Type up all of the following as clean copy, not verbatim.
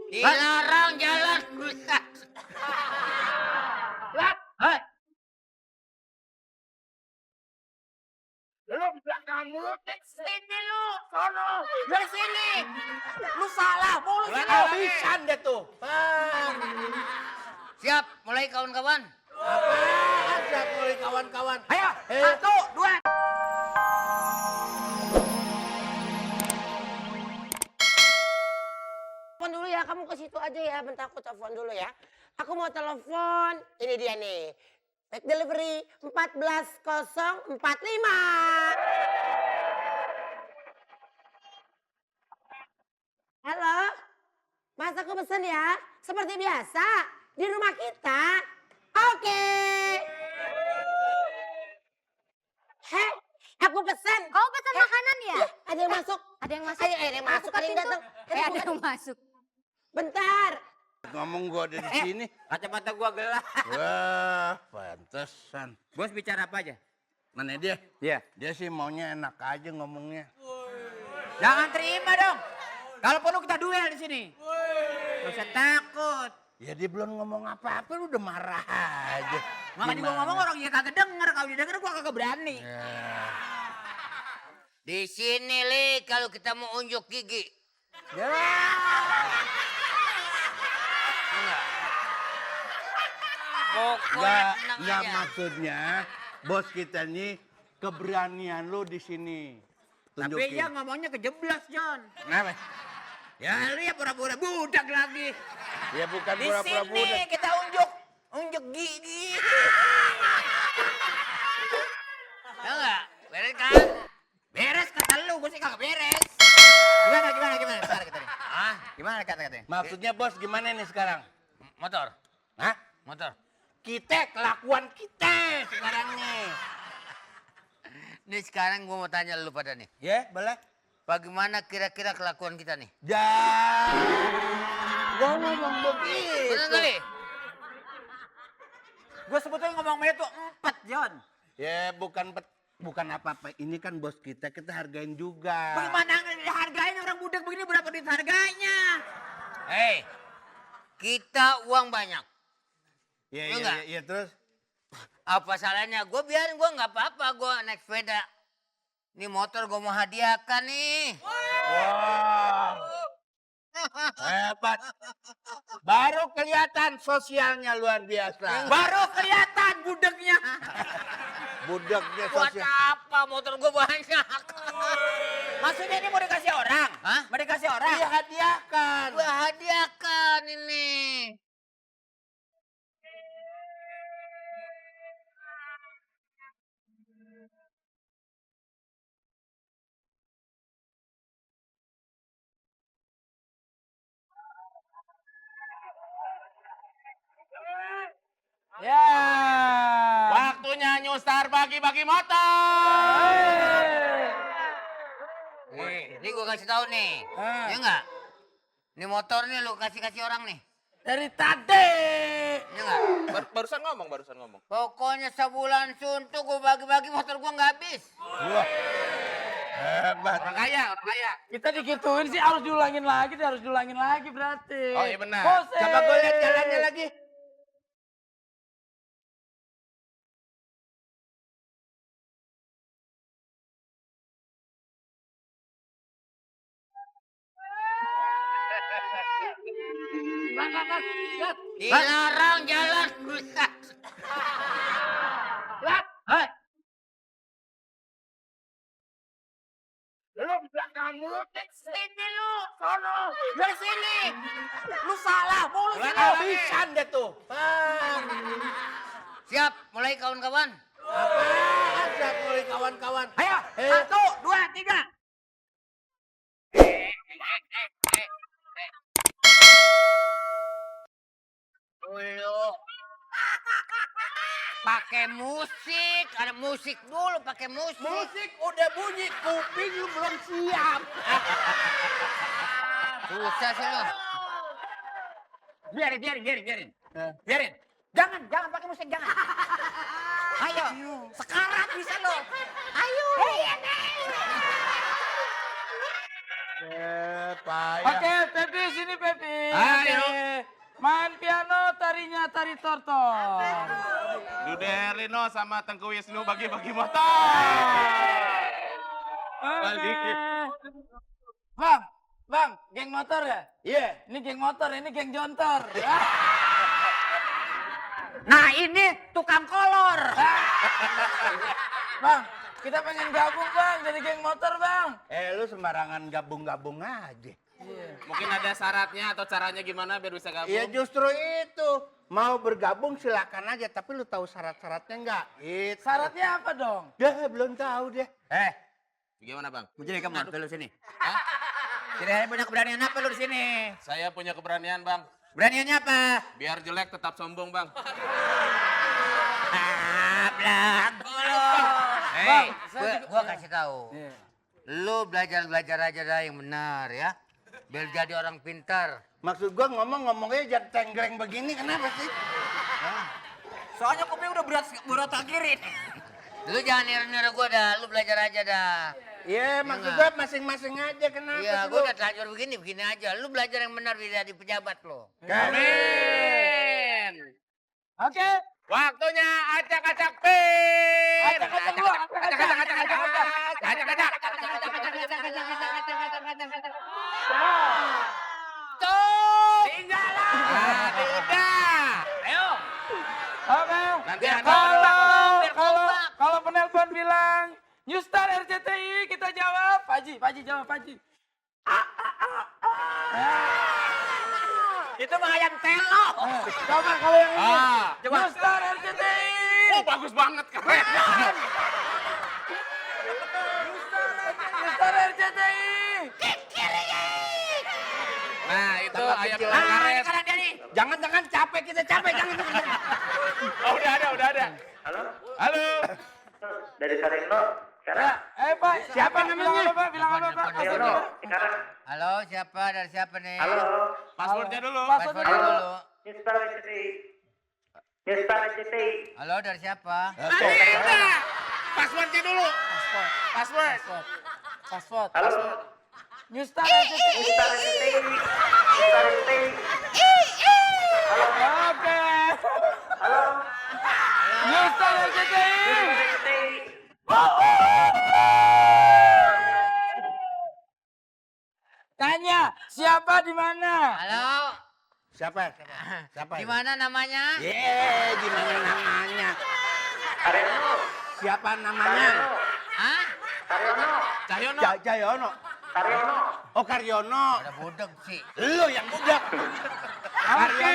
Dilarang jalan. Hei. Lu belakang lu, sini lu, sono, dari sini. Lu salah, mulu sini. Habisan deh tuh. Siap, mulai kawan-kawan. Apaan siap mulai kawan-kawan? Ayo, 1, 2. Telepon dulu ya, kamu ke situ aja ya. Bentar aku telepon dulu ya. Aku mau telepon. Ini dia nih. Take delivery 14045. Halo. Mas aku pesen ya. Seperti biasa. Di rumah kita. Oke. Heh. Aku pesen. Kau pesan makanan ya? Ada yang masuk. Ada yang masuk. Ayo, ada yang masuk. Ada yang datang. Ada yang masuk. Bentar. Ngomong gua ada di sini. Kacamata gua gelap. Wah, pantesan. Bos bicara apa aja? Mana dia? Iya. Dia sih maunya enak aja ngomongnya. Jangan terima dong. Kalau perlu kita duel di sini. Gak usah takut. Ya dia belum ngomong apa-apa lu udah marah aja. Makanya gua ngomong orang ya kagak denger. Kalau dia denger gua kagak berani. Ya. Di sini Li, kalau kita mau unjuk gigi. Ya. Pokoknya tenang Nggak aja. maksudnya bos kita nih keberanian lu di sini. Tapi Tunjukin. dia ngomongnya kejeblas, John. Kenapa? Ya lu ya pura-pura budak lagi. Ya bukan Di pura-pura sini budak. kita unjuk gigi. Ya enggak? Beres kan? Beres kata lu, gue sih kagak beres. Gimana sekarang kita nih? Ah, gimana kata-katanya? Maksudnya bos gimana nih sekarang? Motor. Hah? Motor. Kita, kelakuan kita sekarang nih. Nih sekarang gue mau tanya lu pada nih. Ya, boleh. Bagaimana kira-kira kelakuan kita nih? Gua ngomong begitu. Bener kali? Gue sebetulnya ngomong itu 4, John. Ya bukan apa-apa. Ini kan bos kita hargain juga. Bagaimana dihargain orang budak begini, berapa duit harganya? Hei, kita uang banyak. Lu nggak? Iya terus. Apa salahnya? Gue biarin, gue nggak apa-apa. Gue naik sepeda. Ini motor gue mau hadiahkan nih. Wah. Hebat. Baru kelihatan sosialnya luar biasa. Baru kelihatan budaknya. Budaknya Buat sosial. apa? Motor gue banyak. Maksudnya ini mau dikasih orang? Hah? Mau dikasih orang? Iya hadiahkan. Gue hadiahkan ini. Ya. Waktunya nyustar bagi-bagi motor. Ini gue kasih tahu nih. Ya enggak? Ini motor nih lu kasih orang nih. Dari tadi. Ya enggak? Barusan ngomong. Pokoknya sebulan suntuk gue bagi-bagi motor gue nggak habis. Wah. Hebat. Orang kaya. Kita digituin sih harus diulangin lagi berarti. Oh iya benar. Bose. Coba gue lihat jalannya lagi. Dilarang jalan. Hei. Lu belakang lu, sini lu, sono, dari sini. Lu salah, mulu sini. Habisan deh tuh. Siap, mulai kawan-kawan. Apaan siap mulai kawan-kawan? Ayo, 1, 2, 3. Dulu. Pakai musik, ada musik dulu, pakai musik. Musik udah bunyi, kuping lu belum siap. Susah sih lu. Biarin. Jangan pakai musik, jangan. Ayo, sekarat bisa lo. Ayo. Payah. Oke, Tepi sini Tari Tortor. Dude Herlino sama Tengku Wisnu bagi-bagi motor. Balik. Bang, geng motor ya? Iya. Ini geng motor, ini geng jontor. Nah ini tukang kolor. Bang, kita pengen gabung bang, jadi geng motor bang. Lu sembarangan gabung-gabung aja. Mungkin ada syaratnya atau caranya gimana biar bisa gabung? Iya justru itu. Mau bergabung silakan aja, tapi lu tahu syarat-syaratnya enggak? Itu. Syaratnya apa dong? Dah belum tahu deh. Gimana bang? Mau jadi kamu apa lu sini? Hah? Kira-kira punya keberanian apa lu di sini? Saya punya keberanian bang. Beraniannya apa? Biar jelek tetap sombong bang. Belak dulu. Bang, Gua kasih tahu. Iya. Lu belajar aja dah yang benar ya. Biar jadi orang pintar. Maksud gua ngomongnya jangan tenggreng begini, kenapa sih? Soalnya kopi udah berat akhirin. Lu jangan niru-niru gua dah, lu belajar aja dah. Iya, maksud gua masing-masing aja, kenapa Iya, sih gua lu? udah terlanjur begini aja. Lu belajar yang benar biar jadi pejabat lo. Amin. Oke. Waktunya acak-acak pin. Acak-acak dulu, Acak-acak. Tuh! Tinggal lah. Udah. Ayo. Oke. Nanti Anda Kalau penelpon bilang New Star RCTI, kita jawab. Pak Haji jawab, Pak Haji. Itu mah ayam telo. Coba kalau yang ini. Coba. New Star RCTI. Oh bagus banget keren. New Star RCTI. Nah itu ayam kecil. karet. Sekarang dia nih. Jangan capek, kita capek, jangan. Oh udah ada. Halo. Dari Sarino, sekarang Pak, Siapa namanya? Bilang apa, Pak? Sarino, sekarang Halo, siapa? Dari siapa nih? halo, Passwordnya dulu. Passwordnya Password halo, dulu. Newstar RCTI, Newstar RCTI, Halo, dari siapa? Passwordnya dulu. Password. Password. halo, New Star RCTI. Newstar RCTI, Newstar RCTI, Oke. halo, New Star RCTI. RCTI, Tanya, siapa di mana? Halo. Siapa? Siapa? Gimana namanya? Gimana namanya? Sarino, Siapa namanya? Hah? Saryono, Cahyono. Jayono. Saryono, Oh, Karyono. Ada budeg sih. Lu yang budak. Oke.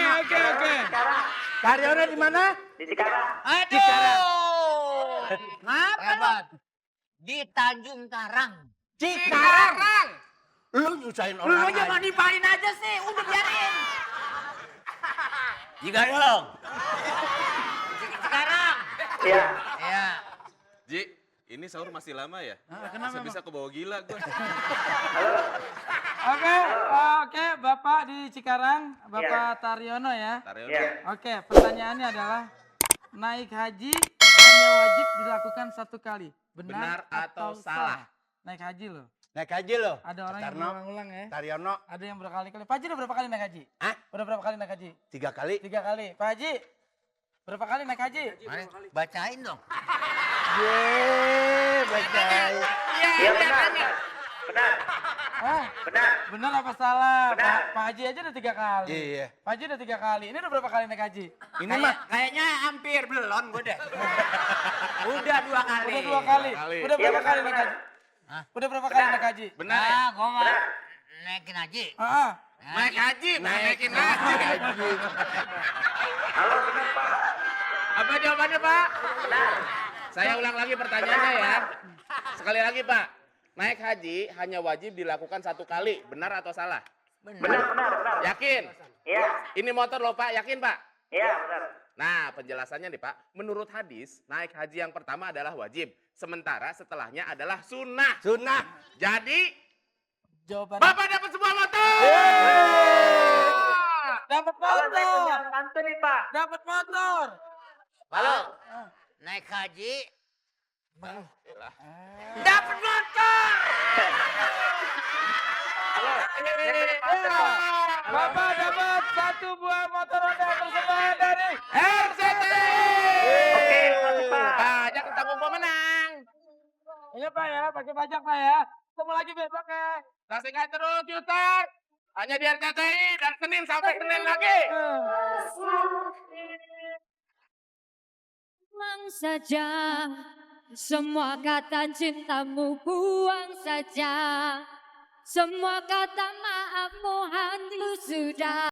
Karyono di mana? di Cikarang, Aduh. Ngapa lu? Di Tanjung Karang. Cikarang. Lu nyusahin Lu orang aja aja. mau nipain aja sih, udah biarin. Juga dong. Sekarang. iya, Ya. Ji, ini sahur masih lama ya? Kenapa? Bisa kebawa gila gue. Oke, Bapak di Cikarang, Bapak Taryono ya. Taryono. iya, Oke, pertanyaannya adalah naik haji hanya wajib dilakukan satu kali. Benar atau salah? Naik haji loh. Naik haji lo. Ada orang yang Tarno. berulang-ulang ya. Taryono. Ada yang berkali-kali. Pak Haji udah berapa kali naik haji? Hah? Udah berapa kali naik haji? 3 kali. 3 kali. Pak Haji, berapa kali naik haji? Mari, bacain dong. Bacain. iya benar, benar, Hah? benar, Benar apa salah? Benar. Pak Haji aja udah 3 kali. Iya. Pak Haji udah 3 kali. Ini udah berapa kali naik haji? Ini mah Kayaknya hampir belum gue deh. Udah 2 kali. Udah 2 kali. kali. Udah iya berapa benar, kali naik benar, haji? Udah berapa kali naik haji? Benar ya? Nah, gue mau Benar. naikin haji. Ah, Naik haji, naikin haji. halo, benar Pak, Apa jawabannya Pak? Saya ulang lagi pertanyaannya ya. Sekali lagi Pak. Naik haji hanya wajib dilakukan 1 kali. Benar atau salah? benar, benar, Yakin? iya, Ini motor loh Pak, yakin Pak? iya benar, Nah, penjelasannya nih Pak. Menurut hadis, naik haji yang pertama adalah wajib. Sementara setelahnya adalah sunnah. sunnah. Jadi, jawaban. Bapak dapat sebuah motor! Dapat halo, saya punya motor. mantu nih Pak, Dapat motor. Halo. Naik haji. Dapat motor. Bapak dapat 1 buah motor Honda persembahan dari RCTI. Oke, makasih Pak. Pajak ditanggung pemenang. Iya Pak ya, pakai pajak Pak ya. Ketemu lagi besok ya. Saksikan terus Yutar. Hanya di RCTI dan Senin sampai Senin lagi. Buang saja semua kata cintamu, buang saja semua kata maafmu, hancur sudah.